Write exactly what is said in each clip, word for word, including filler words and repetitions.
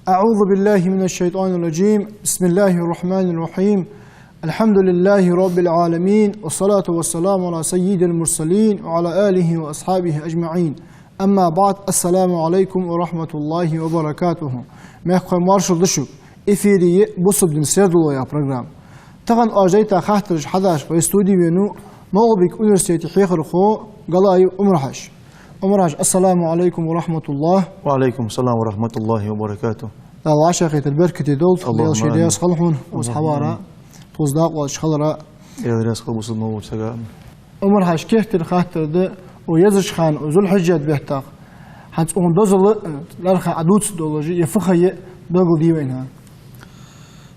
أعوذ بالله من الشيطان الرجيم. بسم الله الرحمن الرحيم. الحمد لله رب العالمين، والصلاة والسلام على سيد المرسلين وعلى آله وأصحابه أجمعين. أما بعد، السلام عليكم ورحمة الله وبركاته. Мехкахой, маршал да шуга. Эфире я «Бусалба дина сердало» яха программа. Тахан оаш дайта хаттараш хьадеш вай студе венав МагӀалбика университета хьехархо Галаев Ӏумар-Хьажа. Ӏумар-Хьажа, ассаламу Ӏалайкум ва рахьматуллахӀ. وعليكم السلام ورحمة الله وبركاته. Дала вӀашагӀкхетар беркате долда, اللهم آمين. Даьла ший раьза хилва хьона, укхаза хьавара, укхаза дакъа лоацаш хилара. Даьла раьза хилва бусалба мел волча сага. Ӏумар-Хьажа, кертера хаттар да, укх езача хана, укх Зулхьиджат беттах, хӀанз укхун дозал, э, лаьрхӀа Ӏа дувца долаш, е фу ха я, белгалде вайна.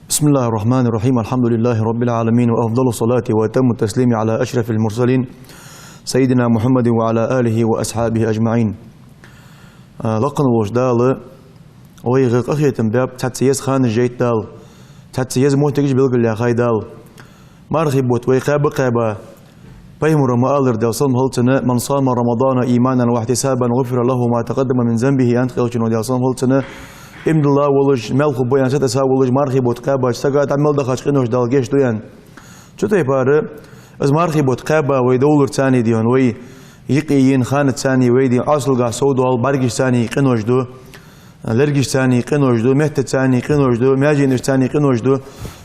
بسم الله الرحمن الرحيم. الحمد لله رب العالمين، وأفضل الصلاة وأتم التسليم على أشرف المرسلين سيدنا محمد وعلى آله وأصحابه أجمعين. А, лакха волча Дала вайга къахетам баьб, цхьацца еза ханаш яйта Дала, цхьацца еза моттигаш белгалъяьхай Дала. Мархий бутт вай кхаьба-кхаьба, пайхамара ма аллара, Даьла салам хилда цунна: «من صام رمضان إيمانا واحتسابا غفر له ما تقدم من ذنبه», аьннад Элчано, Даьла салам хилда цунна. Иман дилла волаш, маьл хургба аьнна сатоса волаш, мархий бутт кхаьбача сага дӀа мел дахача къиношта Дала гешт ду аьнна. Цу тайпара, из мархий бутт кхаьба вай довларца, дий хьона, вай юкъе ена ханашца, вай, дий хьона, Ӏоасалгахьа совдоал бӀаргашца къинош да, лергашца къинош да, меттаца къинош да, маьженашца къинош да.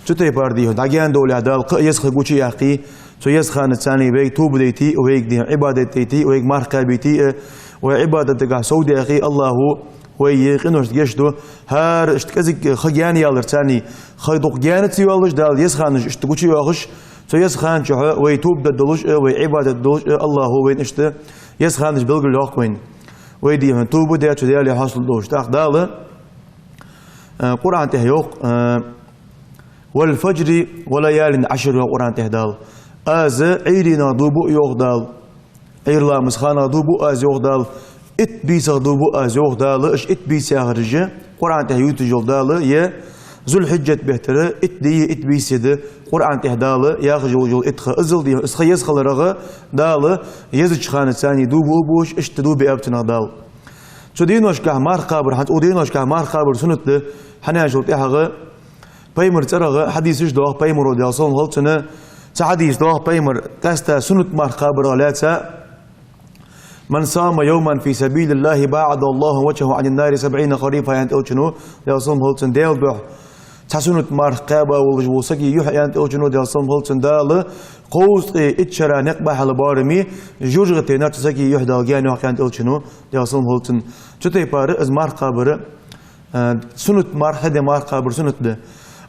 Цу тайпара, дий хьона, дӀагаьна довлалехь Дала кхы а еза ха гучаяккхе, цу еза ханашца вайга тоба дайта, вайга, дий хьона, Ӏибадат дайта, вайга марха кхаьбийта, вай Ӏибадатагахьа совдаьккхе, АллахӀа вай къиношта гешт ду. ХӀара иштта кӀезига ха гаьна яларца, ха дукха гаьна ца йоалаш, Дала еза ханаш иштта гучайоахаш, цу еза хана чухь вай тоба дергдолаш а, вай Ӏибадат дергдолаш а, АллахӀа вайна иштта еза ханаш белгалйоаккх вайна. Вай, дий хьона, тоба даь, цу Даьлага хьастал долаш. ТӀаккха Дала, а, Къуръан тӀа йоах, а: «والفجر وليال عشر», йоах Къуръан тӀа Дала. Аз Ӏуйренах дув буъ, йоах Дала. Ӏуйра ламаза ханах дув буъ аз, йоах Дала. Итт бийсах дув буъ аз, йоах Дала. Уж итт бийса яхараш я Къуръан тӀа ювцаш йола Дала, е Зулхьиджат беттара итт ди, итт бийса да Къуръан тӀа Дала яхаш йола итт ха. Иззал, дий хьона, из ха еза хиларах Дала езача ханашца дув буъ а буаш, иштта дув биаб цунах Дала. Цу деношкахь марха кхабар, хӀанз укх деношкахь марха кхабар суннат да, хӀана аьлча тӀехьагӀа пайхамара цӀерагӀа хьадисаш доагӀа, пайхамара, Даьла салам хилда цунна, цхьа хьадис доагӀа пайхамара, къаьстта суннат марха кхабарах лаьца: «من صام يوما في سبيل الله باعد الله وجهه عن النار سبعين خريفا», аьннад Элчано, Даьла салам хилда цунна. Даьла духьа цхьа суннат марха кхаьба волаш вола сага юхь, аьннад Элчано, Даьла салам хилда цунна, Дала кховзткъеи итт шера никъ бахьала боараме жожагӀатенах цу сага юхь Дала гаьна йоаккх, аьннад Элчано, Даьла салам хилда цунна. Цу тайпара из марха кхабар, а, суннат марха, хьаде марха кхабар суннат да.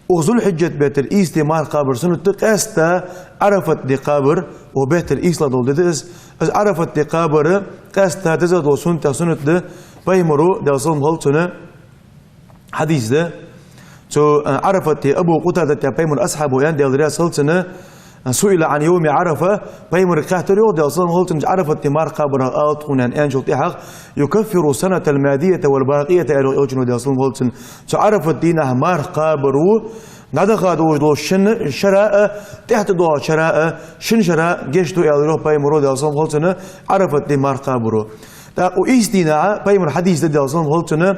Укх Зулхьиджат беттара ийс ди марха кхабар суннат да, къаьстта Ӏарафат ди кхабар укх беттара ийслагӀа дола ди да из. Из Ӏарафат ди кхабар къаьстта дезагӀа долча суннатех суннат да. Пайхамара, Даьла салам хилда цунна, хьадис да. Цу, а, Ӏарафат ди Абу Къатадата, пайхамара асхьабо, аьннад, Даьла раьза хилва цунна: «سئل عن يوم عرفة», пайхамарга хаьттар, йоах, Даьла салам хилда цунна, Ӏарафат ди марха кхабарах алат хьона аьнна, аьнначул тӀехьагӀа: «يكفر السنة الماضية والباقية», аьлар, йоах, Элчано, Даьла салам хилда цунна. Цу Ӏарафат дийнахьа марха кхабаро дӀадахача долча шин шера а, тӀехьа тӀадоагӀача шера а, шин шера гешт ду, аьлар, йоах, пайхамара, Даьла салам хилда цунна, Ӏарафат ди марха кхабаро. ТӀаккха укх ийс дийнахьа, пайхамара хьадис да, Даьла салам хилда цунна,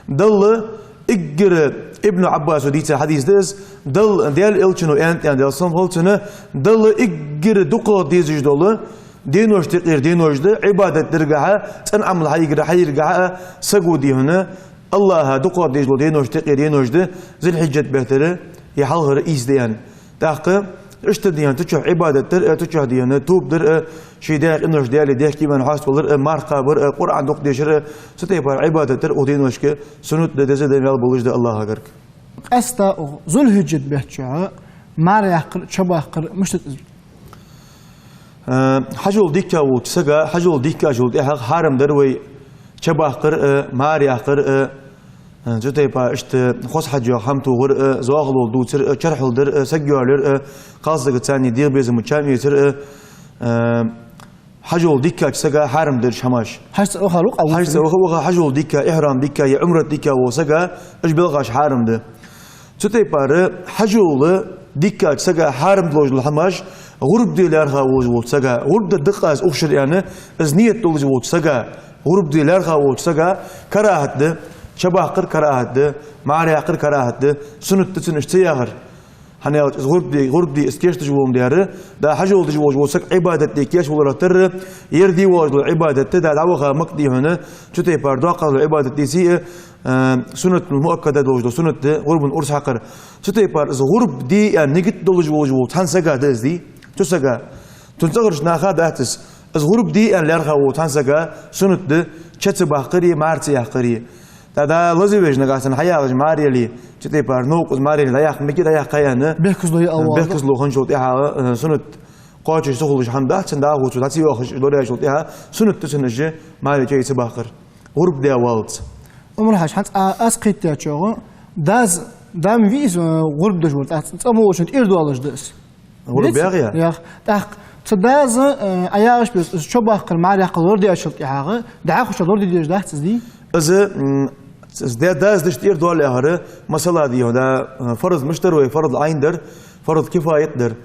Далла эггара, Ибн Ӏаббаса дийца хьадис да из, Далла, Даьла Элчано аьннад, аьнна, Даьла салам хилда цунна, Далла эггара дукхагӀа дезаш дола деношта юкъера денош да, Ӏибадат даргахьа, цӀена Ӏамал хьаергахьа, хьаергахьа а, саго, дий хьона, АллахӀа дукхагӀа дезаш дола деношта юкъера денош да Зулхьиджат беттара е хьалхара ийс ди, аьнна. ТӀаккха иштта, дий хьона, цу чухь Ӏибадат дар а, цу чухь, дий хьона, тоба дар а, ший даь къиношта Даьлага дехке ваьнна хьаставалар а, марха кхабар а, Къуръан дукха дешар а, цу тайпара Ӏибадат дар укх деношка суннат да, деза да, маьл болаш да АллахӀагара. Къаьстта укх Зулхьиджат бетта чухь мар яккхар, ча баккхар мишта да из? Э, хьажол дикка волча сага, хьажол дикка волчул тӀехьагӀа хьарам дар вай ча баккхар а, мар яккхар а, э, цу тайпара иштта хоза хьаж йоаха хӀама тохар а, зоахалол дувцар а, чархьал дар а, саг йоалаяр а, кхалсагаца дегӀа безам чам эцар а, э, хьажол дикка волча сага хьарам да уж хӀамаш. ХьажцӀа ваха, ваха, хьажцӀа ваха, ваха, хьажол дикка, ихьрам дикка, е Ӏумрат дикка волча сага уж белхаш хьарам да. Цу тайпара хьажол дикка волча сага хьарам долаш дола хӀамаш, ГӀурба де лаьрхӀа волаш волча сага, гӀурба де дакъа аз ухшар аьнна, из нийят долаш волча сага, гӀурба де лаьрхӀа волча сага карахӀат да, чабаккхар карахӀат да, мӀараяьккхар карахӀат да, суннат да цунна иштта ца яхар. ХӀана аьлча из гӀурба де, гӀурба де из кийчдеш волаш ма дий, да хьажол деш волаш вола саг Ӏибадат де кийчваларах тара, ер де волаш дола Ӏибадат да, да дӀаваха Макка дий хьона, цу тайпара доккхагӀа дола Ӏибадат деций, э, суннатул муаккада долаш дола суннат да, гӀурбан урс хьакхар. Цу тайпара из гӀурба де аьнна нигат долаш волаш вола цхьан сага да из дий, цу сага. Цун цӀагӀарча наха дац из. Из гӀурба де аьнна лаьрхӀа волча цхьан сага суннат да ча ца баккхари, мӀара ца яккхари. ТӀаккха лазавеш нагахьа санна хьаягӀаш мӀара яле, цу тайпара новкъост мӀара яле, дӀаяккха мегаргдий, дӀаяккха аьнна, бехказло я аьлча, бехказло хинначул тӀехьагӀа, э, суннат кхоачаш ца хулаш хӀама дац, цунна дӀахо цо дӀа ца йоахаш лораячул тӀехьагӀа, суннат да цунна из мӀара чай ца баккхар. ГӀурба де валлалца. Умар-Хьажа, хӀанз а аз кхетадаьчох, дас, да ма вий из, э, гӀурба деш вола, тӀаккха цӀа ма волчунна тӀера доалаш да из. ГӀурба яхий? Яхь. ТӀаккха цу дас, э, Ӏа яхаш беса, из чо баккхар, мӀара яккхар лорадаьчул тӀехьагӀа, дӀахо чо лораде дезаш дац из дий? Из, м, из да-, дас деш тӀера доал яхар, масала дий хьона, да, э, фарз мишта дар вай, фарз Ӏайн дар, фарз кифаят дар.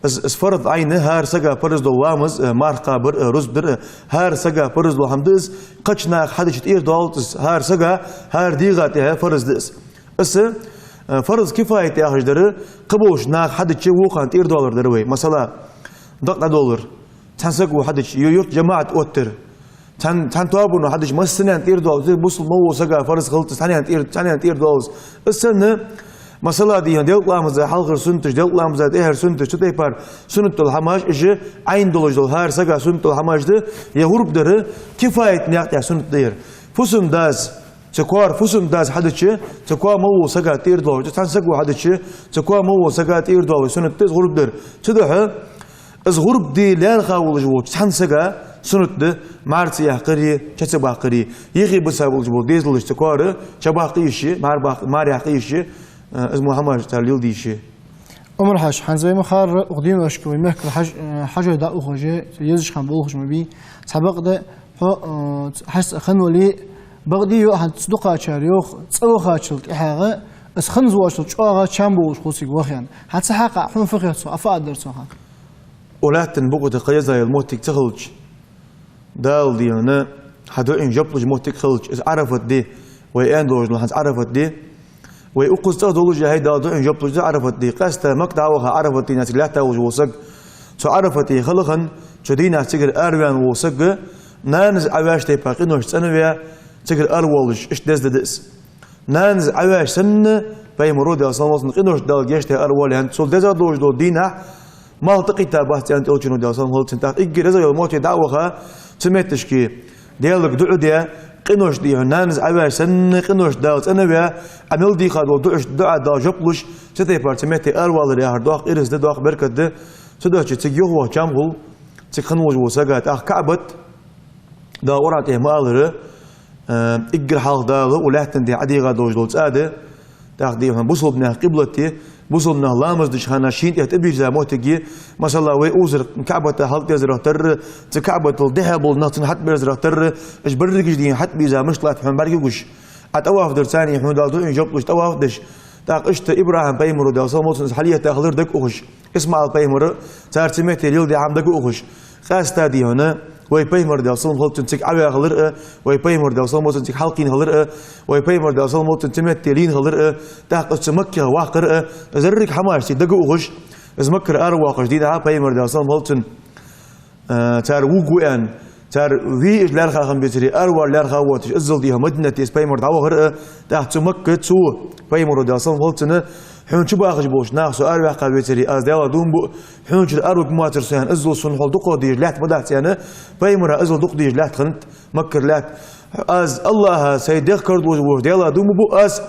Из, из фарз Ӏайн, хӀара сага парз дола ламаз, э, марха кхабар, э, рузба дар, э, хӀара сага парз дола хӀама да из, кхыча наха хьадича тӀера доалац из, хӀара сага, хӀара дегӀа тӀа парз да из. Из, э, фарз кифаят яхаш дар, кхыболча наха хьадича вокхарна тӀера доалар дар вай. Масала, дакъа долар. Цхьан саго хьадича, ю-, юрта жамаӀат оттар. Цхьан, цхьан тоабано хьадича, массанена тӀера доалаш да, бусалба ма вола сага фарз хилац из, цхьаннена тӀера, цхьаннена тӀера доалаш. Из санна, масала дий хьона, делкъа ламаза хьалхара суннаташ, делкъа ламаза тӀехьара суннаташ, цу тайпара суннат дола хӀамаш, уж Ӏайн долаш дола, хӀара сага суннат дола хӀамаш да, е гӀурба дар, кифаят наькъа тӀа суннат да ер. Фусам-дас, цу коа фусам-дас хьадича, цу коа ма вола сага тӀера доалаш да, цхьан саго хьадича, цу коа ма вола сага тӀера доалаш суннат да из гӀурба дар. Цудухьа из гӀурба де лаьрхӀа волаш волча цхьан сага суннат да мӀара ца яккхари, ча ца баккхари. Юхе бисса болаш бола дезалаш цу коа ча баккха йиш я, мӀара баккха, мӀара яккха йиш я, э, из мо хӀамаш цар леладе йиш я. Умар-Хьажа, хӀанз вай ма харра, укх деношка вай мехкара хьаж-, э, хьажой дӀаухаш, езаш хинна болхаш ма бий. Цхьабакъда, хьо, э, хьа цӀа хинна вале, бакъда йоах хӀанз цу дукхагӀчар йоах, цӀа вахачул тӀехьагӀа, из хинна воацачул чӀоагӀа чам болаш хул цига ваха аьнна. ХӀанз цу хьакъехьа хьона фу хет цох, фу аргдар цох хьа? Укх лаьттан букъа тӀа кхы еза йола моттиг ца хилча, Дала дий хьона, хьа дуӀайна жоп луш моттиг хилча, из Ӏарафат ди, вай аьнна долаш дола хӀанз Ӏарафат ди. Вай укхаза цӀагӀа долаш а хьай Дала дуӀайна жоп луш да Ӏарафат ди. Къаьстта Макка дӀаваха Ӏарафат дийнахьа цига лаьтта волаш вола саг, цу Ӏарафата хала хинна, цу дийнахьа цигара араваьнна вола саг, нанас Ӏаваьча тайпара къинош цӀенваь, цигара аравоалаш, иштта деза да из. Нанас Ӏаваьча санна, пайхамара, Даьла салам хилда цунна, къинош Дала гешт даь аравоал аьннад. Цул дезагӀа долаш дола дийнахьа, малх тӀакхийтта бац аьннад Элчано, Даьла салам хилда цунна. ТӀаккха эггара еза йола моттиг дӀа а ваха, цу метташка Даьлага дуӀа даь, къинош дий хьона, нанас Ӏаваьча санна, къинош Дала цӀенваь, Ӏа мел дийха дола дуӀаш, дуӀа Дала жоп луш, цу тайпара цу метте аравалар яхар доккха ираз да, доккха беркат да. Цудухьа цига юхаваха чам хул, цига хинна волаш вола сага. ТӀаккха КаӀбат, Дала Къуръан тӀа ма аллара, э, эггара хьалха Дала укх лаьттан тӀа ӀодийгӀа долаш дола цӀа да, тӀаккха дий хьона бусалба наьха къиблат я, бусалба нах ламаз деча хана шийна тӀа тӀабийрза моттиг я, масала, вай укхазара КаӀбата хьалтӀаберзарах тара, цу КаӀбатал дехьа бола нах цунна хьатӀаберзарах тара, уж берригаш дий хьона хьатӀабийрза мишта латт хьона бӀаргагуш. Ӏа тӀаваф дар царна, хьона Дала дуӀайна жоп луш тӀаваф деш. ТӀаккха иштта ИбрахӀим пайхамара, Даьла салам хилда цунна, из хьалъетта хилар дага ухаш. ИсмаӀал пайхамара цар цу метте леладаь хӀама дага ухаш. Къаьстта дий хьона, вай пайхамар, Даьла салам хилда цунна, цига Ӏаваь хилар а, вай пайхамар, Даьла салам хилда цунна, цига хьалкхийна хилар а, вай пайхамар, Даьла салам хилда цунна, цу метте лийна хилар а, тӀаккха из цу Маккех ваккхар а, из деррига хӀамаш цига дага ухаш, из Маккара аравоаккхача дийнахьа пайхамар, Даьла салам хилда цунна, э, цар вувргва аьнна, цар вий уж лаьрхӀа хинна бецаре, аравар лаьрхӀа воацаш, иззал дий хьона Мадинате из пайхамар дӀавахар а, тӀаккха цу Макка цо, пайхамара, Даьла салам хилда цунна, хьона чубахаш болча наха со араваьккха вецаре, аз Даьлах дув буъ, хьона чура араваргвоацар со аьнна, иззал сона хьол дукхагӀа дезаш лаьтта ма дац аьнна, пайхамара иззал дукха дезаш лаьтта хиннад, Маккара лаьтта. Аз АллахӀа, сай дегӀ кара долаш волча Даьлах дув буъ аз,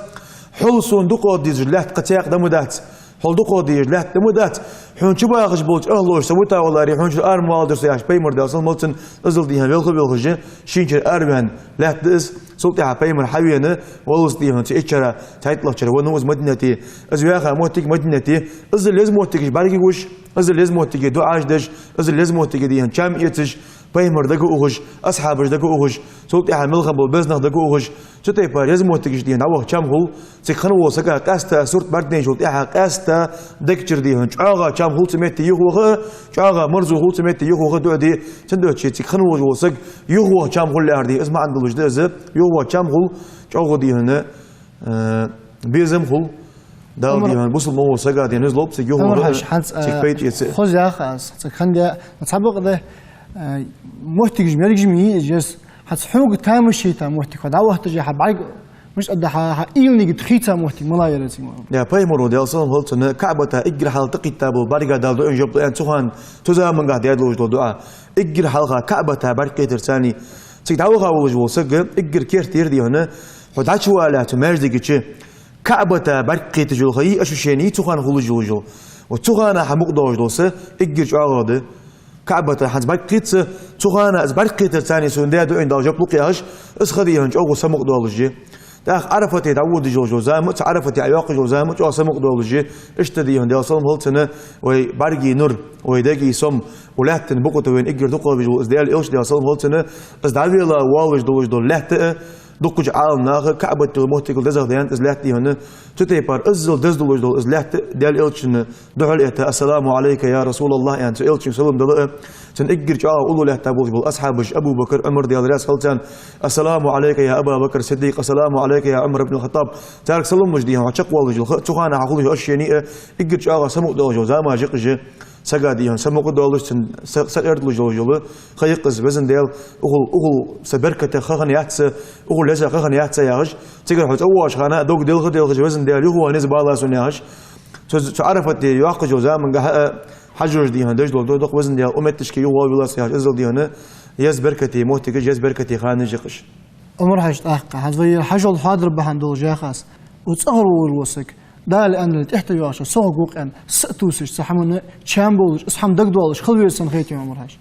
хьол сона дукхагӀа дезаш лаьтта кхы цхьаккха да ма дац. Хьол дукхагӀа дезаш лаьтта да ма дац. Хьона чубахаш болча ахӀлоша со витаваларе, хьона чура ара ма валадар со яхаш, пайхамар, Даьла салам хилда цунна, иззал дий хьона велха а велхаш, шийна чура араваьнна лаьтта да из. Цул тӀехьагӀа пайхамар хьавена, валлалца дий хьона цу иччара, цхьайтталагӀчара венав из Мадинате. Из ваьха моттиг Мадинате. Иззал еза моттигаш бӀаргагуш, иззал еза моттиге дуӀаш деш, иззал еза моттиге дий хьона чам эцаш, Пайхамар дага ухаш, асхьабаш дага ухаш, цул тӀехьа мел хинна бола беза нах дага ухаш, цу тайпара еза моттигаш дийна дӀаваха чам хул, цига хинна вола сага къаьстта сурт бӀаргадайначул тӀехьа къаьстта дагчура дийна чӀоагӀа чам хул цу метте юхаваха, чӀоагӀа марзо хул цу метте юхаваха дуӀа де, цудухьа цига хинна волаш вола саг юхаваха чам хул лаьрхӀа дийна, из маӀан долаш да из, юхаваха чам хул, чӀоагӀа дийна, э, безам хул, Дала Ӏумар дийна, бусалба ма вола сага дийна, из лоп цига юхаваха, Ӏумар-Хьажа, хӀанз, цига э, пайда эца. Хоза яха аз, цига хинна де, цхьабакъда, э, моттигаш, мергаш ма йий из, хӀанз хьога тамаш хийта моттиг, хьо дӀавахийтача хьа бӀарг, мишта да хьа, хьа уйла-нигат хийца моттиг, мала яр цига ма. Я, Пайхамара, Даьла салам хилда цунна, КаӀбата эггара хьалха тӀакхийтта бола бӀарга Дала дуӀайна жоп лу аьнна, цу хана, цу заманга даь долаш дола дуӀа. Эггара хьалха КаӀбата бӀарг кхетар царний. Цига дӀаваха волаш вола саг, эггара керттера дийна, хьо дӀачувалале цу маьждига чу, КаӀбата бӀарг кхеташ йола хьа ощущени, цу хана хулаш йолаш йола. Вот цу хана хьа мукъа долаш дола са эггара чӀоагӀа да. КаӀбата хӀанз бӀарг кхийтта, цу хана аз бӀарг кхетар царний сона даь дуӀайна Дала жоп лу-кх яхаш, из ха дийна чӀоагӀа самукъа долаш я. ТӀаккха Ӏарафате дӀаводаш йолаш йола зама, цу Ӏарафате Ӏойоаккхаш йола зама чӀоагӀа самукъа долаш я. Иштта дийна, Даьла салам хилда цунна, вай бӀаргий нур, вай дега сом, укх лаьттан букъа тӀа вайна эггара дукха везаш вола из Даьла элча, Даьла салам хилда цунна, из дӀавелла воаллаш долаш дола лаьтта а, дукхача Ӏаламнаха, КаӀбат йола моттигал дезагӀа да аьнна из лаьтта дийна, цу тайпара иззал деза долаш дола из лаьтта Даьла элчанна духьал а этта, «Ассаламу Ӏалайка, я РасулаллахӀ», аьнна, цу элчанга салам дала а, цун эггара чӀоагӀа уллув лаьтта болаш бола асхьабаш, Абу Бакр, Ӏумар, Даьла раьза хилда царна, «Ассаламу Ӏалайка, я Аба Бакр Сиддикъ, ассаламу Ӏалайка, я Ӏумар ибн ал-ХаттӀаб». Царга салам луш дийна хьо чакхвоалаш йола ха, цу хана хьа хулаш йола ощущени а, эггара чӀоагӀа самукъа долаш йола зама жикъ жи. Сага дийна самукъа долаш, цун са, са эрдалуш долаш йола ха я-кх из, Везан Даьла, укхул, укхул са беркате ха хинна яц са, укхул леза ха хинна яц са яхаш, цигара хьо цӀавоагӀача хана а дог делха-делхаш, Везан Даьла, юхаваха низ балац сона яхаш, цу, цу Ӏарафате йоаккхаш йолча заманга а, хьажош дийна деш дола дуӀа да-кх, Везан Даьла, укх метташка юхавоалавелахь са яхаш, иззал дийна еза беркате моттигаш, еза беркате ханаш я-кх уж. Ӏумар-Хьажа, тӀаккха хӀанз вай ер хьажол хьоадар бахьан долаш яхаш, укх цӀагӀара волаш вола саг, Дала аьннадале тӀехьа тӀайоагӀача сога гӀулакх аьнна, са а тувсаш, цу хӀаманна чам болаш, из хӀама дагадоалаш хила веза санна хетий, Ӏумар-Хьажа?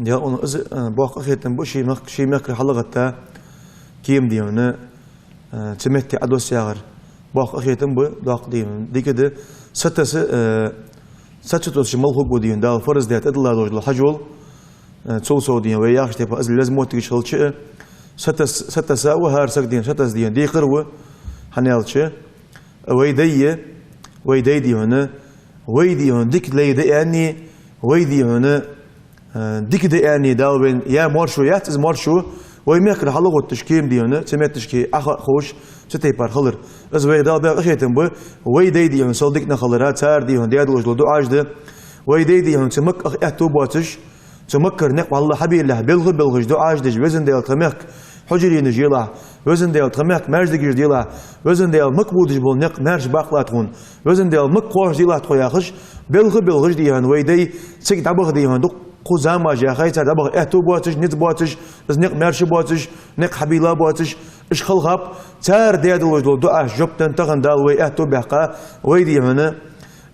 Я, укхун из, э, боккха къахетам ба, ший мехк-, ший мехкара хьалгӀатта кема дийна, э, цу метте Ӏодосса яхар. Боккха къахетам ба, доккха дийна. Дика да, са тесса, э, са ца тосса мала хургва дийна, Дала фарз даь тӀадилла долаш дола хьажол, э, цул сов дийна, вай яхача тайпара, из леза моттигаш хилча а, са тесса, са тесса ва хӀара саг дийна, са тесса дийна, декхар ва, хӀана аьлча, вай дай я, вай дай дийна, вай дийна, дика лай да аьнна, вай дийна, э, дика да аьнна, Дала вайна яь маршо яц из маршо, вай мехкара хьалгӀотташ кема дийна, цу метташка Ӏоха а ховш, цу тайпара хилар. Из вайх Дала баь къахетам ба, вай дай дийна, сел дика нах хилара, цар дийна даь долаш дола дуӀаш да. Вай дай дийна, цу Макках аьттув боацаш, цу Маккара никъ вӀалла хьабийллехь, белха а белхаш дуӀаш деш, Везан Даьла, тха мехка хьужаренаш елахь, Везан Даьла, тха мехка маьждигаш делахь, Везан Даьла, Макка бодаш бола никъ маьрша баккхалахь тхона, Везан Даьла, Макка кхоачаш делахь тхо яхаш, белха а белхаш дийна, вай дай цига дӀабаха дийна, дукха замаш яьхай цар дӀабаха аьттув боацаш, низ боацаш, из никъ маьрша боацаш, никъ хьабийла боацаш, уж хала хапа, цар даь долаш дола дуӀаш жоп денна тахан Дала вай аьттув баьккха, вай дийна,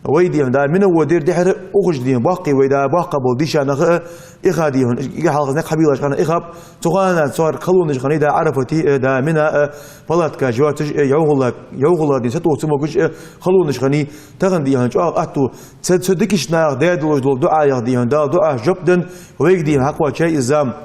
вай дийна, да, Мина водера дехьара ухаш дийна, боккхий вай, да, боккха бола дийша нах а, иха дийна, ига хьалха никъ хьабийллача хана иха хапа, цу хана цар халонаш хиннай, да, Ӏарафате а, да, Мина а, палаткаш йоацаш а, йӀовхал, йӀовхал дийна сатоха ца могаш а, халонаш хиннай, тахан дийна чӀоагӀа аьттув, цу, цу дикача наха даь долаш дола дуӀаех дийна, Дала дуӀаш жоп денна, вайга дийна хьакхоачай из зама.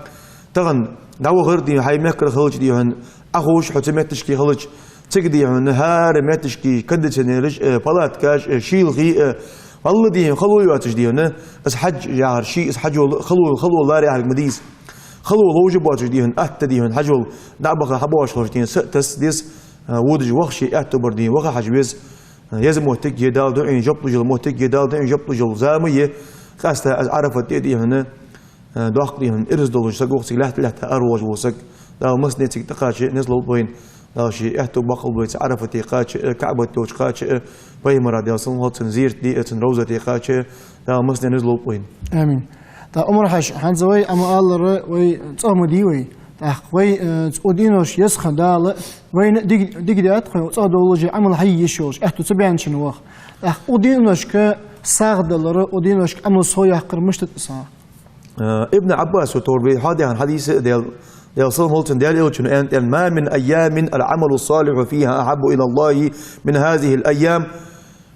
Тахан дӀавахар дийна, хьай мехкара хилча дийна, Ӏоховш хьо цу метташка хилча, цига дийна хӀара метташка кондиционераш а, палаткаш а, шийла хий а, вӀалла дийна хало йоацаш дийна, из хьаж яхар, ший из хьажол, хало, хало лар яхар ма дий из. Хало ловш боацаш дийна, атта дийна хьажол дӀа а баха хьабоагӀаш хилча дийна, са а тесса деза, а, водаш ваха ший аьттув бар дийна, ваха хьажа веза. Еза моттиг я, Дала дуӀайна жоп луш йола моттиг я, Дала дуӀайна жоп луш йола зама я, къаьстта из Ӏарафат де дийна, э, доккха дийна ираз долаш саг ва-кх цига лаьтта-лаьтта ара волаш вола саг. Дала массане цига тӀакхача а низ лолба вайна. Дала ший аьттув баккхалба вай цу Ӏарафате кхача а, КаӀбат йолча кхача а, Пайхамара, Даьла салам хилда цунна, зиярат де а, цун ровзате кхача а, Дала массане низ лолба вайна. Амин. ТӀаккха, Ӏумар-Хьажа, хӀанз вай Ӏамал аллара, вай цӀагӀа ма дий вай. ТӀаккха вай, э, укх дийношка еза хинна Дала вайна диг-, дика даьд-кх вай, цӀагӀа долаш а Ӏамал хьае йиш йолаш, аьттув ца баьннача ваха. ТӀаккха укх дийношка сагӀа далар, укх дийношка Ӏамал совъяккхар мишта да из? Э, Ибн Ӏаббаса тховра вай хьоадаьхача хьадиса а, Даьла, Даьла салам хилда цунна, Даьла элчано аьннад: «ما من أيام العمل الصالح فيها أحب إلى الله من هذه الأيام».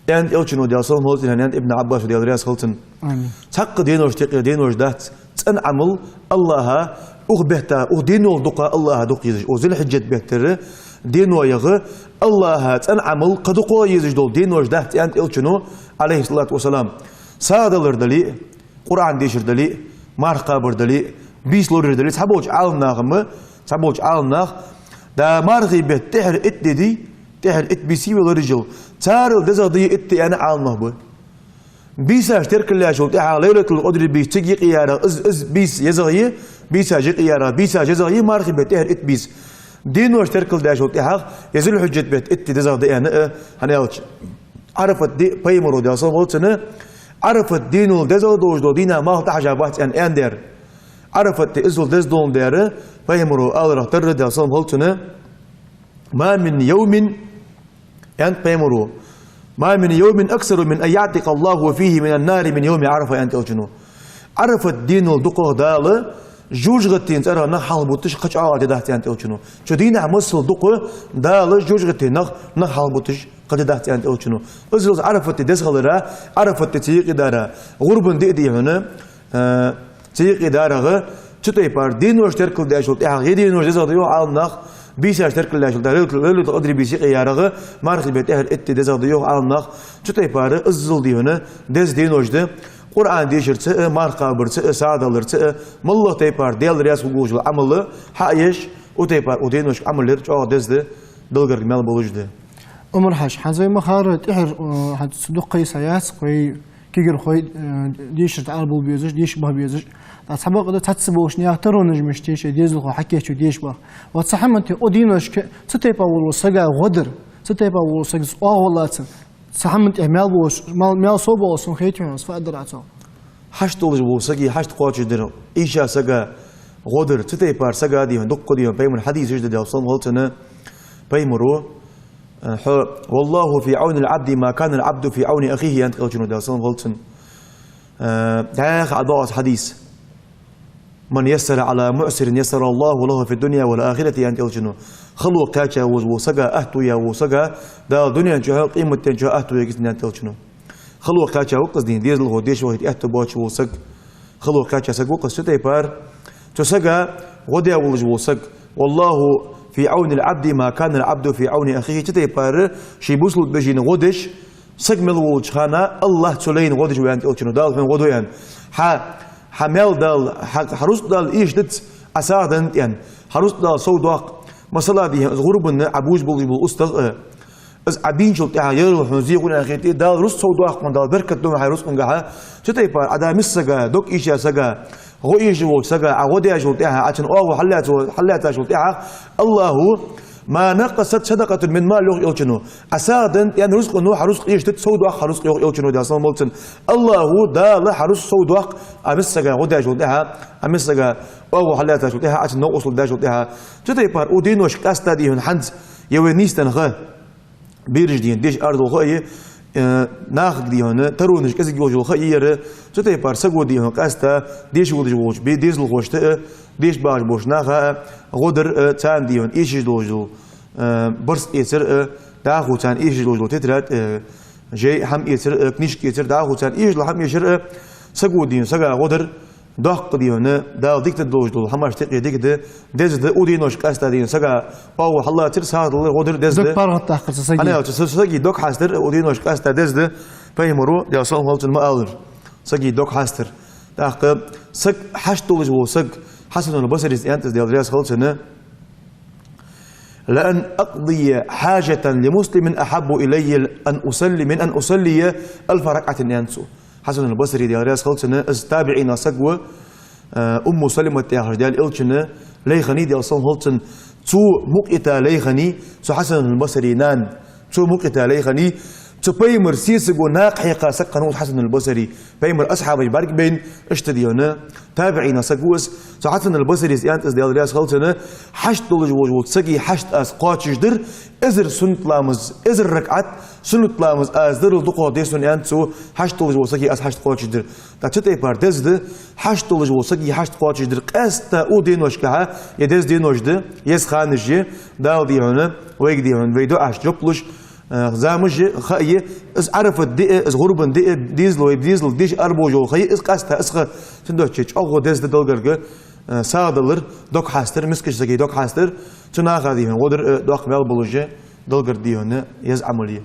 Аьннад элчано, Даьла салам хилда цунна, аьннад Ибн Ӏаббаса, Даьла раьза хилда цунна. Амин. Цхьаккха деношта юкъера денош дац, цӀена Ӏамал АллахӀа укх бетта, укх денол дукха АллахӀа дукха езаш. Укх Зуль-Хьиджат беттара деношка АллахӀа цӀена Ӏамал кхы дукха езаш дола денош дац, аьннад Элчано, Ӏалайхи ссалату вассалам. Сагӏа далар дале а, Къуръан дешар дале а, марха кхабар дале а, бийса лораяр дале а, цхьаболча Ӏаламнаха ма, цхьаболча Ӏаламнаха, да мархий бетта тӀехьара итт ди дий, тӀехьара итт бийса ве лораеш йола, царел дезагӀа да итт ди аьнна Ӏаламнах ба. Бийсаш теркалъяьчул тӀехьагӀа Лайлатул-Къадри бийса цига юкъеярах, из, из бийса езагӀа я, бийсаш юкъеярах, бийсаш езагӀа я, мархий бетта тӀехьара итт бийса. Денош теркалдаьчул тӀехьагӀа, е Зуль-Хьиджат бетта итт ди дезагӀа да аьнна, э, хӀана аьлча, Ӏарафат ди, пайхамаро, Даьла салам хилда цунна, Ӏарафат денал дезагӀа долаш дола дийнахьа малх тӀахьажа бац аьнна, аьннадар. Ӏарафат ди иззал деза доландаь, пайхамаро аларах дар, Даьла салам хилда цунна: «ما من يوم», аьннад пайхамаро, «ما من يوم أكثر من أن يعتق الله فيه من النار من يوم عرفة», аьннад Элчано. Ӏарафат денал дукхагӀа Дала жожагӀатен цӀерах нах хьалхабуташ кхы чӀоагӀа ди дац, аьннад Элчано. Цу дийнахьа масал дукха Дала жожагӀатен нах, нах хьалхабуташ кхы ди дац, аьннад Элчано. Иззал Ӏарафат ди деза хилара, Ӏарафат ди ца юкъедара, гӀурбан ди а дий хьона, э, ца юкъедарах, цу тайпара денош теркалдаьчул тӀехьагӀа, е денош дезагӀа да йоах Ӏаламнаха, бийсаш теркалдаьчул тӀехьагӀа, Лайлатул-, Лайлатул-Къадри бийса юкъеярах, мархий бетта тӀехьара итт ди дезагӀа да йоах Ӏаламнаха, цу тайпара иззал дий хьона деза денош да, Къуръан дешарца а, марха кхабарца а, сагӀа даларца а, моллагӀа тайпара Даьла раьза хургволаш йола Ӏамал хьаеш, укх тайпара укх деношка Ӏамал яр чӀоагӀа деза да, Даьлагара маьл болаш да. Ӏумар-Хьажа, хӀанз вай ма харра тӀехьара, э, хӀанз цу дукха йиса яц, кхой кагирхой, э, дешарца арабовла безаш, деша баха безаш. ТӀаккха цхьабакъда цхьацца болча наьха таронаш мишта я, шоай дезалхо хьакийчо деша баха. Вот цу хӀаманна тӀа укх деношка цу тайпара волча сага гӀо дар, цу тайпара волча сагаца оагӀув лацар, цу хӀаманна тӀа маьл болаш, маьл, маьл совбоалаш сона хетий хьона, аз фу дар аз цох. Хьашт долаш вола саг, хьашт кхоачашдар, ийша сага гӀо дар, цу тайпара сага дий хьона, дукха дий хьона, пайхамара хьадисаш да, Даьла салам хилда цунна, пайхамаро, э, хьо: «والله في عون العبد ما كان العبد في عون أخيه», аьннад Элчано, Даьла салам хилда цунна. Э, дӀаьха а доагӀа хьадис: «من يسر على معسر يسر الله له في الدنيا والآخرة», аьннад Элчано. Хало кхаьча волаш вола сага, аьттув я волаш вола сага Дала дунен чухь а, къематден чухь а аьттув ергья цунна, аьннад Элчано. Хало кхаьча ва-кх из, дезалхо деша вахийта аьттув боацаш вола саг. Хало кхаьча саг ва-кх из, цу тайпара цу сага гӀо деш волаш вола саг. «والله في عون العبد ما كان العبد في عون أخيه», цу тайпара ший бусалба вежарий гӀо деш саг мел волча хана, АллахӀ цу лайна гӀо деш ва, аьннад Элчано, Дала хьона гӀо ду аьнна. Хьа, хьа маьл Дала, хьа, хьа рузкъ Дала эшадергдац Ӏа сагӀа денна тӀа аьнна. Хьа рузкъ Дала совдоаккх. Масала дий хьона, из гӀурбанна Ӏа бувш болаш бола устагӀа, э, из Ӏа бийначул тӀехьагӀа ярал хьона зе гӀо даьнна хетий, Дала рузкъ совдоаккх хьона, Дала беркат ду хьай рузкъангахьа. Цу тайпара Ӏа да миска сага, дог ийша сага, гӀо эшаш волча сага Ӏа гӀо деш волча тӀехьа, Ӏа цун оагӀув хьаллаьца-, хьаллаьцачул тӀехьа, АллахӀа: «ما نقصت صدقة من مال», йоах Элчано. Ӏа сагӀа денна тӀа аьнна рузкъано хьа рузкъ эшадергда, совдоаккх хьа рузкъ, йоах Элчано, Даьла салам хилда цунна. АллахӀа, Дала хьа рузкъ совдоаккх Ӏа миска сага гӀо деш волча тӀехьа, Ӏа миска сага оагӀув хьаллаьцачул тӀехьа, Ӏа цун новкъостал деш волча тӀехьа. Цу тайпара укх деношка къаьстта дий хьона хӀанз, е вай нийсденна ха, бераш дий хьона деша арадовла ха я, э, нахага дий хьона таронаш кӀезига йолаш йола ха я ер. Цу тайпара саго дий хьона къаьстта деша волаш волча бе-, дезалхошта а, деша багӀаш болча наха а гӀо дар а, царна дий хьона эшаш долаш дола, э, барзкъа эцар а, дӀахо царна эшаш долаш дола тетрадь, э, жай хӀама эцар а, книжка эцар а, дӀахо царна эшаш дола хӀама эшар а, саго дий хьона сага гӀо дар, доккха дий хьона, Дала дика дергдолаш дола хӀамаш тӀакхе дика да, деза да, укх деношка къаьстта дий хьона сага оагӀув хьаллацар, сагӀа далар, гӀо дар деза да. Дог паргӀатдаккхар цу сага. ХӀана аьлча, цу сага дог хьастар укх деношка къаьстта деза да, пайхамаро, Даьла салам хилда цунна, ма аллара. Сага дог хьастар. ТӀаккха саг хьашт долаш вола саг, Хьасанул Басрис аьннад из, Даьла раьза хилда цунна: «لأن أقضي حاجة لمسلم أحب إلي أن أصلي، من أن أصلي ألف ركعة», аьннад цо. Хьасанул Басри, Даьла раьза хилда цунна, из табиӀинех саг ва, э, Умму Саламат яхаш, Даьла Элчанна лай хиннай, Даьла салам хилда цунна, цо мукъайита лай хиннай цу Хьасанул Басрий нана. Цо мукъайита лай хиннай, цу пайхамара сесаго накха хьекха саг хиннав Хьасанул Басри. Пайхамара асхьабаш бӀаргабайна, иштта дий хьона, табиӀинех саг ва из. Цу Хьасанул Басрис аьннад из, Даьла раьза хилда цунна: «Хьашт долаш волаш волча сага хьашт аз кхоачашдир, эзар суннат ламаз, эзар ракаӀат суннат ламаз аз дарал дукхагӀа да сона», аьннад цо, «хьашт долаш волча сага аз хьашт кхоачашдир». ТӀаккха цу тайпара деза да, хьашт долаш волча сага хьашт кхоачашдир къаьстта укх деношкахьа, е деза денош да, еза ханаш я, Дала дий хьона, вайга дий хьона, вай дуӀашта жоп луш, Э, замаш а, ха а, из Ӏарафат ди а, из гӀурбан ди а, дезал вай, дезал деш арабовлаш ха а, из къаьстта из ха, цудухьа чӀоагӀа деза да Даьлагара, э, сагӀа далар, дог хьастар, мискача сага дог хьастар, цу наха дийхьа гӀо дар, э, доккха маьл болаш а, Даьлагара дийхьа еза Ӏамал я.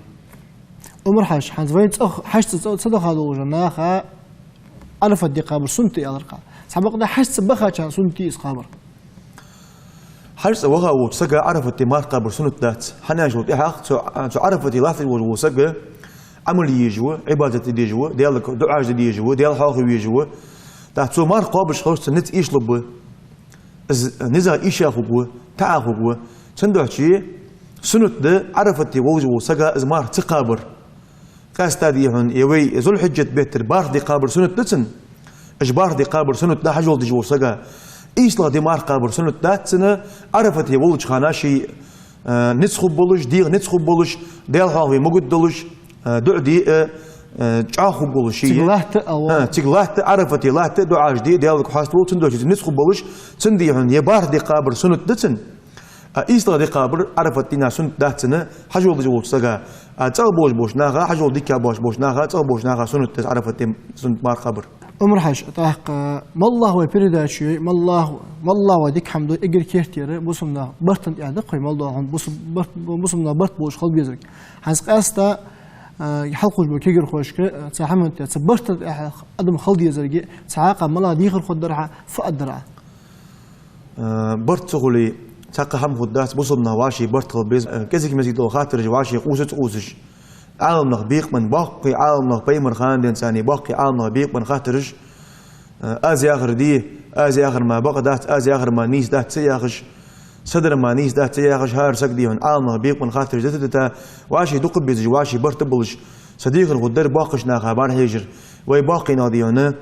Ӏумар-Хьажа, хӀанз вай цӀагӀа хьажцӀа цӀа-, цӀа даха долаш наха Ӏарафат ди кхабар суннат да аьлар-кх. Цхьабакъда хьажцӀа бахачарна суннат дий из кхабар? ХьажцӀа ваха волча сага Ӏарафат ди марха кхабар суннат дац. ХӀана аьлча тӀехьагӀа цу, цу Ӏарафате латташ волаш вола саг Ӏамал е езаш ва, Ӏибадат де дезаш ва, Даьлага дуӀаш де дезаш ва, Даьла хьоахаве везаш ва. ТӀаккха цо марха кхоабаш хилча цун низ эшалургба, из низагӀа эша хургва, таӀа хургва. Цудухьа суннат да Ӏарафате волаш волча сага из марха ца кхабар. Къаьстта дийхьа, е вай Зулхьиджат бетта бархӀ ди кхабар суннат да цун. Уж бархӀ ди кхабар суннат да хьажол деш волча сага. ИйслагӀа ди марха кхабар суннат дац цун, Ӏарафате волча хана ший, э, низ хургболаш, дегӀа низ хургболаш, Даьла хьоахаве могаш долаш, э, дуӀа де а, э, чӀоагӀа хургволаш ший. Цига латта а, ва. ХӀа, цига латта, Ӏарафате латта, дуӀаш де, Даьлага хьоаста вола, цудухьа низ хургболаш, цун дийхьа е бархӀ ди кхабар суннат да цун. А ийслагӀа ди кхабар Ӏарафат дийнахьа суннат дац цун хьажол деш волча сага. А цӀагӀа болаш болча наха, хьажол дикка болаш болча наха, цӀагӀа болча наха суннат да Ӏарафат ди суннат марха кхабар. Ӏумар-Хьажа, тӀаккха, моллагӀа вай передача йой, моллагӀа, моллагӀа вай дика хӀама дой, эггара керттера бусалба наьха бартана тӀа да-кх вай, моллагӀа хӀама бусалба, барт-, бусалба наьха барт болаш хила безарг. ХӀанз къаьстта, а, хьалкхувш бола кагирхошка, а, цу хӀаман тӀа, цу бартана тӀа адам хила дезарга, цхьаккха мала дехар хургдар-хьа, фу аргдар-Ӏа? Э, барт ца хуле, цхьаккха хӀама хургдац, бусалба нах вӀаший барт хила беза. Э, кӀезига-мезига дола хаттараш вӀаший къувсаш-къувсаш, Ӏаламнах бекъабенна, боккхий Ӏаламнах, пайхамара хана денз царна боккхий Ӏаламнах бекъабенна хаттараш, э, аз яхар де, аз яхар мара бакъ дац, аз яхар мара нийса дац ца яхаш, са дар мара нийса дац ца яхаш, хӀара саг дийхьа Ӏаламнах бекъабенна хаттараш дита-дита, вӀаший дукха безаш, вӀаший барт болаш, цхьа дехар хургдар боккхача наха бӀарахьежар. Вай боккхий нах дийхьа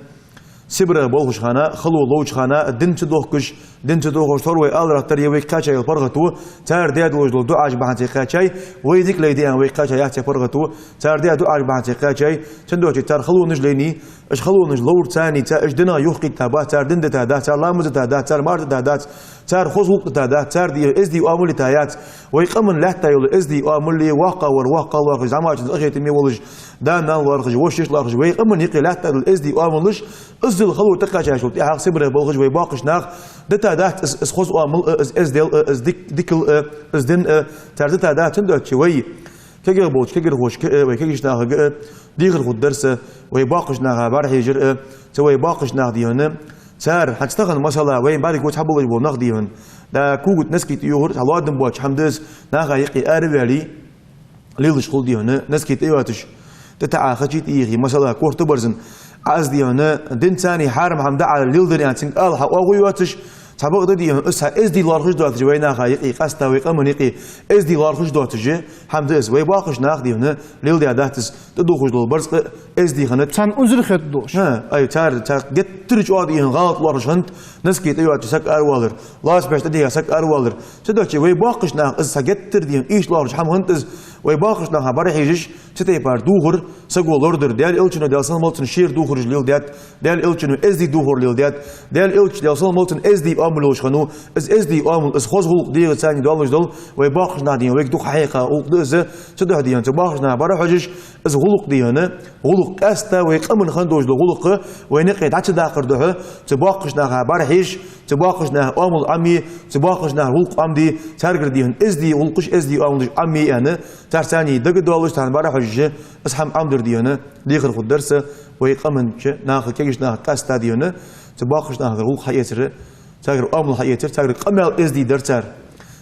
Сибаре болхача хана, хало ловча хана, дин ца дохкаш, дин ца дохаш, тхьовра вай аларах тара е вайга кхаьча йола паргӀато, цар даь долаш дола дуӀаш бахьан ца кхаьчай, вай дика лай де аьнна вайга кхаьча яц е паргӀато, цар даь дуӀаш бахьан ца кхаьчай, цудухьа цар халонаш лайнай, уж халонаш ловр царна, ца-, уж динах юхакхийтта бац, цар дин дита дац, цар ламаз дита дац, цар марха дита дац, цар хоза гӀулакх дита дац, цар дийхьа эздий оамал дита яц, вай къаман лаьтта йола эздий оамал, воккхагӀвар воккхагӀа лоархӀаш, зӀамагӀчунца къахетаме волаш, да-нана лоархӀаш, вошаш лоархӀаш, вай къаман юкъе лаьтта йола эздий оамалаш, иззал хало тӀакхаьчачул тӀехьагӀа Сибаре болхаш вай боккхача наха дита дац из, из хоза оамал а, из эздел а, из дик-, дикал а, из дин а, цар дита дац, цудухьа вай кагий болча кагирхошка а, вай кагийча нахага а дехар хургдар са, вай боккхача наха бӀарахьежар а, цу вай боккхача наха дийхьа, цар, хӀанз тахан масала, вай бӀаргагу цхьаболаш бола нах дийхьа, да, кога тӀа носки тӀаювхар, цхьа лоадам боацаш хӀама да из, наха юкъе ара а ваьле, лелаш хул дийхьа, носки тӀайоацаш, тӀатаӀа хачи тӀайийхе, масала, корта барзан, Ӏа из дийхьа, дин царна хьарам хӀама да Ӏа леладер аьнна цунга ала хьа оагӀув йоацаш, цхьабакъда дийхьа, из цхьа эздий лоархӀаш доацаш, вай наха юкъе, къаьстта вай къаман юкъе эздий лоархӀаш доацаш хӀама да из, вай боккхача наха дийхьа, леладаь дац из, тӀадувхаш дола барзкъа эздий хиннад. Царна унзара хет долаш. ХӀа, ай, цар, цар геттара чӀоагӀа дийхьа гӀалат лоархӀаш хиннад, носки тӀайоацаш саг аравалар, лоацбеш тӀадийха саг аравалар. Цудухьа вай боккхача наха из цхьа геттара дийхьа ийша лоархӀаш хӀама хиннад из, вай боккхача наха бӀарахьежаш, цу тайпара дувхар, саго лорадар, Даьла Элчано, Даьла салам хилда цунна, шера дувхараш леладаьд, Даьла Элчано эздий дувхар леладаьд, Даьла Элча, Даьла салам хилда цунна, эздий оамал йолаш хиннав, из эздий оамал, из хоза гӀулакх дегӀаца царна долаш дола, вай боккхача наха дийхьа вайга дукха хьехка гӀулакх да из, цудухьа дийхьа цу боккхача наха бӀарахьежаш, из гӀулакх дийхьа, гӀулакх къаьстта вай къаман хинна долаш дола гӀулакх, вайна юкъе дӀа ца даккхар духьа, цу боккхача наха бӀарахьежаш, цу боккхача наьха оамал Ӏомае, цу боккхача наьха гӀулакх Ӏомаде, царгара дийхьа эздий гӀулакхаш, эздий оамалаш Ӏомае аьнна, цар царна дага а доаллаш, царна бӀарахьожаш, из хӀама Ӏомадар дийхьа, дехар хургдар са, вай къаманча наха, кагийча наха къаьстта дийхьа, цу боккхача нахагара гӀулакх хьаэцар, царгара оамал хьаэцар, царгара къамаьл эздий дар цар,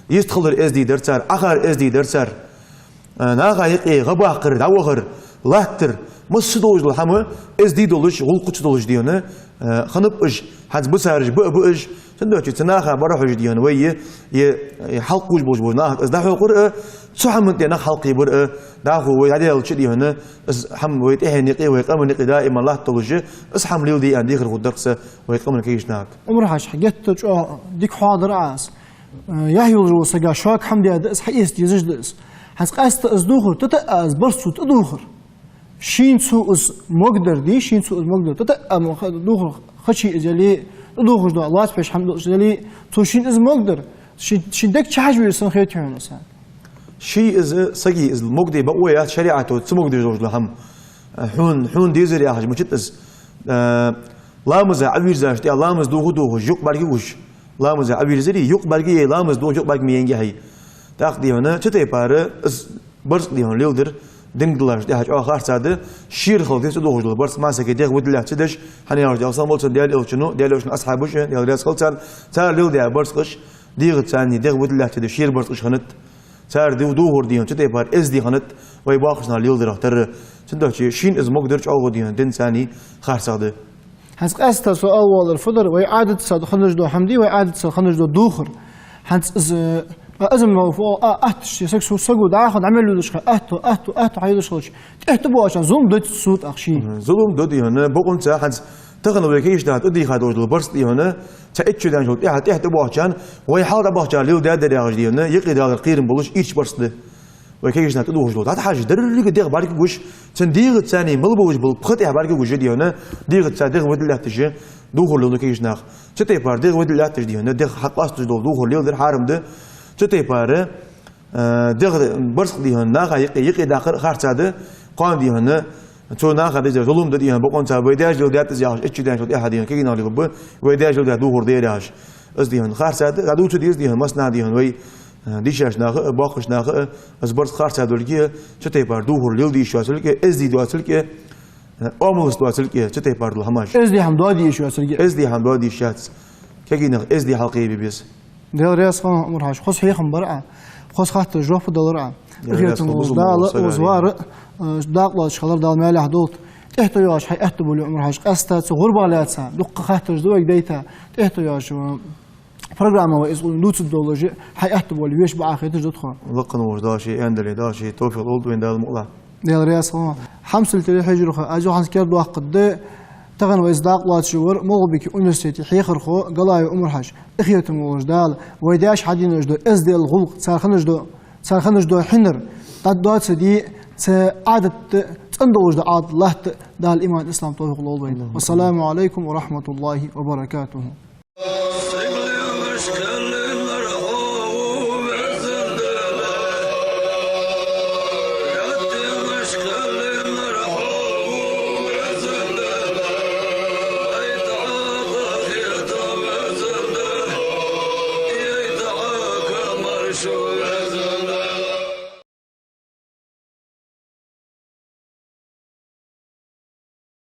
йистхилар эздий дар цар, Ӏахар эздий дар цар. Э, наха юкъе гӀа баккхар, дӀавахар, латтар, масса долаш дола хӀама эздий долаш, гӀулакхаца долаш дийхьа, э, хиннаб уж, хӀанз бицараш ба а ба уж, цудухьа цу наха бӀарахьожаш дийхьа вай, е, е, е хьалкхувш болаш бола нах из дӀахьокхар а, цу хӀаман тӀа нах хьалкхебар а, дӀахо вай дӀадаьлча дийхьа, из хӀама вай тӀехьенна юкъе, вай къаман юкъе даим латта долаш, из хӀама леладе аьнна дехар хургдар са вай къаман кагийча нахага. Ӏумар-Хьажа, геттара чӀоагӀа дика хьоадаьр Ӏа из. Э, яхь йолаш волча сага шога хӀама даь да из, хьаэца дезаш да из. ХӀанз къаьстта из дувхар, тӀатаӀа из барт цо тӀадувхар. Шийна цо из могадар дий, шийна цо из могадар, тӀатаӀа мо ха-, дувхар хачи из яле, тӀадувхаш дола лоацбеш хӀама долаш яле, цо шийна из могадар, ший, ший дег чухьажа веза санна хет хьона из. Ший из, сага из, могаде бакъо яц шариӀато ца могадеш долаш дола хӀама. Хьона, хьона дезар яхаш мичад из. Э, ламаза Ӏовийрзача тӀехьа ламаз дохаш, дохаш, юкъ бӀарга гуш. Ламаза Ӏовийрзари, юкъ бӀарга е ламаз дохаш, юкъ бӀарга ма яьннай хьай. ТӀаккха, дий хьона, цу тайпара из барзкъа, дий хьона, леладар дин диллача тӀехьа чӀоагӀа харцахьа да, шера хила деза цу дохаш дола барзкъа, массе а дегӀ вадиллалца деш, хӀана аьлча Даьла салам хилда царна, Даьла элчано, Даьла элчан асхьабаша, Даьла раьза хилва царна, цар леладаь барзкъаш дегӀаца царна дегӀ вадиллалца деш шера барзкъаш хиннад. Цар ди-, дохар, дий хьона, цу тайпара эздий хиннад, вай боккхийча наха леладарах тарра. Цудухьа шийна из могадар чӀоагӀа, дий хьона, дин царна харцахьа да. ХӀанз къаьстта со ала воаллар фу дар, вай Ӏадатаца хиннаш дола хӀама дий, вай Ӏадатаца хиннаш дола дохар. ХӀанз из, а, азам ма фу, а, атта ши, саг су-, саго дӀахо дӀа мел йодаш хилча, атта, атта, атта хьайодаш хилча, тӀехьа тӀабоагӀачарна зулам дац цо тӀаккха ший. Мгм. Зулам да, дий хьона, бокъонца хӀанз тахан вай кагийча наха тӀадийха долаш дола барзкъа, дий хьона, цхьа итт шу даьнначул тӀехьа, тӀехьа тӀабоагӀачарна, вай хьалха дӀабахачар леладаьдар яхаш, дий хьона, юкъе далар кхерам болаш ийрча барзкъа да. Вай кагийча наха тӀадохаш дола. ДӀатӀахьажа, деррига дегӀ бӀарга гуш, цун дегӀаца царна мел болаш бола пха тӀехьа бӀарга гуш, дий хьона, дегӀаца царна дегӀ вадиллалца деш дохар леладу кагийча наха. Цу тайпара дегӀ вадиллалца деш, дий хьона, дегӀ хьакъоасташ дола дохар леладар хьарам да. Цу тайпара, э, дегӀ барзкъа, дий хьона, наха юкъе, юкъе даккхар харцахьа да, кхоана, дий хьона, цу наха дезар зулам да, дий хьона, бокъонца вай даьша леладаьд из яхаш, итт шу даьнначул тӀехьа, дий хьона, кагий наха лелаб, вай даьша леладаьд дохар да яхаш. Из, дий хьона, харцахьа да, дӀадувца деза, дий хьона, массанахьа, дий хьона, вай, э, дийшача наха а, боккхийча наха а, из барзкъа харцахьа долга а, цу тайпара дохар леладе йиш йоацилга а, эздий доацилга а, э, оамалаца доацилга а, цу тайпара дола хӀамаш. Эздий хӀама доаде йиш йоацилга а. Эздий хӀама доаде йиш яц. Кагий нах эздий хьалкхебе беза. Даьла раьза хилва, Ӏумар-Хьажа, хоза хьехам бар Ӏа, хоза хаттара жоп далар Ӏа. Даьла раьза хилва, Дала, бузалуш саг Ӏа. Ӏа, э, дакъа лоацаш хилар Дала маьлехьа долда. ТӀехьа тӀайоагӀаш хьай аьттув болийла, Ӏумар-Хьажа, къаьстта цу гӀурбах лаьца, дукха хаттараш да вайга дайта. ТӀехьа тӀайоагӀаш, э, программа вай из дувцаргдолаш, хьай аьттув болийла веший бӀаьхеташ да тхо. Лакха волча Дала ший аьннадале, Дала ший товфикъ лолда вайна, Дала мукъалахь. Даьла раьза хилва. Хьамсара телехьежархой, аз юххьанца кердадоаккхаргда, тахан вайца дакъа лоацаш вар МагӀалбике университета хьехархо Галаев Ӏумар-Хьажа. Къахетам болаш Дала вай даьша хьаденаш дола эздел, гӀулакх, цар хиннаш дола, цар хиннаш дола хьинар дӀадоацаде, цу Ӏадат тӀа цӀена долаш дола Ӏадат латта Дала иман, ислам товфикъ лолда вайна. Вассаламу Ӏалайкум ва рахьматуллахӀи ва баракатухӀ.